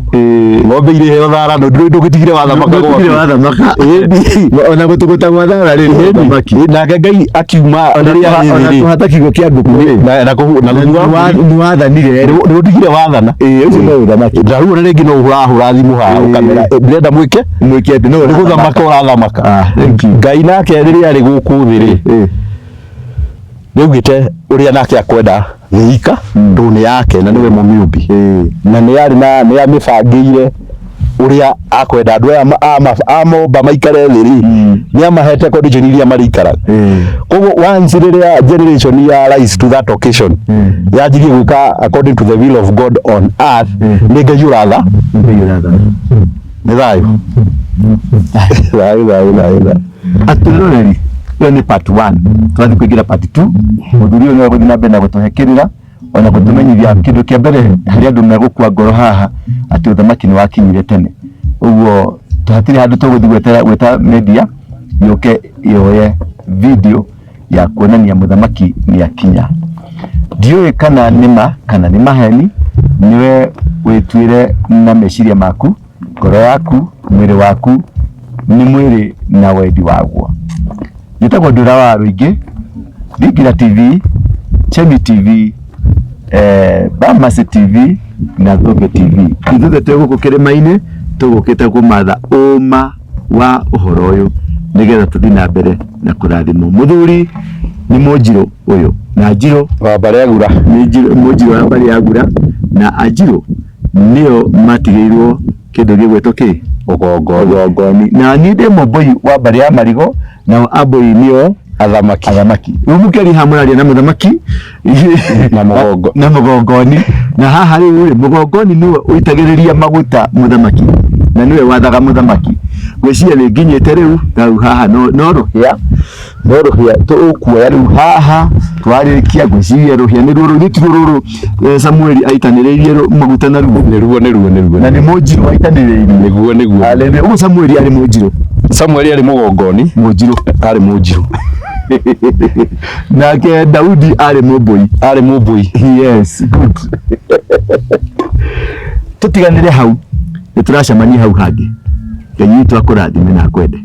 ng'ombe irĩheo thara nũ ndũgĩtigire wathamaka Ndũtigire gwaku. wathamaka Ĩni. ona gũtũgũta gwa thara rĩ nĩ ũthamaki Nake Ngai akiuma ona rĩrĩa ona rĩrĩ kũhata kiugo kĩa ngũkũ rĩ na na kũhu- na thumu wa mbũri. nĩ wathanire Nĩ ũtigire wathana ĩĩ ũcio no ũthamaki na rĩu ona rĩngĩ no ũrahũra thimũ haha Ĩĩ. ũkamera "Eh, ndĩrenda mwĩke mwĩke atĩ no nĩ gũthamaka ũrathamaka Ah, thank you. Ngai nake rĩrĩa arĩ gũkũ thĩ rĩ Ĩĩ. nĩaugĩte ũrĩa nake akwenda thĩ ika tondũ nĩ yake na nĩwe mũmĩũmbi na nĩ arĩ na nĩ amĩbangĩire ũrĩa akwenda andũ aya amomba maikare thĩ rĩ nĩ amahete condition iria marĩikaraga. Koguo once rĩrĩa generation ya rise to that occasion yanjirie gwĩka according to the will of God on earth, nĩ Ngai ũratha. Ngai ũrathana. Nĩ thayũ thayũ thayũ thayũ thayũ. Atwĩroreri, ĩyo nĩ part 1, tũrathiĩ kũingĩra part 2. Mũthuri ũyũ nĩwe gũthiĩ na mbere na gũtũhe kĩrĩra ona gũtũmenyithia kĩndũ kĩa mbere harĩ andũ megũkua ngoro haha atĩ ũthamaki nĩ wakinyire tene. Ũguo hatirĩ handũ tũgũthiĩ gwetera gwĩta media yũke yoye video ya kuonania mũthamaki nĩ akinya. Ndiũĩ kana nĩ ma kana nĩ maheni, nĩwe wĩtuĩre na meciria maku, ngoro yaku, mwĩrĩ waku nĩ mwĩrĩ na wendi waguo. Njĩtagwo Ndũra wa Rũingĩ, Thingira TV, Chemi TV, Bamasi TV na Thũmbĩ TV. Ithuothe twĩ gũkũ kĩrĩma-inĩ tũgũkĩte kũmatha ũma wa ũhoro ũyũ nĩgetha tũthiĩ na mbere na kũrathimwo. Mũthuri nĩ mũnjirũ ũyũ na njirũ wa mbarĩ ya Gura. Nĩ njirũ, mũnjirũ wa mbarĩ ya Gura na anjirũ nĩo matigĩirwo kĩndũ gĩgwĩtwo kĩ ũgongoni. Ũgongoni. Na niĩ ndĩ mũmbũi wa mbarĩ ya Marigo, nao ambũi nĩo athamaki. Athamaki. Rĩu mũkĩaria haha mũraria na mũthamaki na mũgongo na mũgongoni. Na haha rĩu rĩ, mũgongoni nĩwe ũitagĩrĩria maguta mũthamaki na nĩwe wathaga mũthamaki. Ngwĩciria nĩ nginyĩte rĩu hau haha no rũhĩa, no rũhĩa tũkuoya rĩu haha twarĩkia. Ngwĩciria rũhĩa nĩruo rũu, nĩtiguo rũrũ Samueli aitanĩrĩirie maguta naruo? Nĩruo, nĩruo, nĩruo. Na nĩ mũnjirũ aitanĩrĩirie? Nĩguo, nĩguo. Hallelujah. Ũguo Samueli arĩ mũnjirũ? Samueli arĩ mũgongoni. Mũnjirũ. Arĩ mũnjirũ. Nake Daudi arĩ mũmbũi? Arĩ mũmbũi. Yes, good. Tũtiganĩre hau, nĩ tũracemania hau hangĩ. Ngai witũ akũrathime na akwende.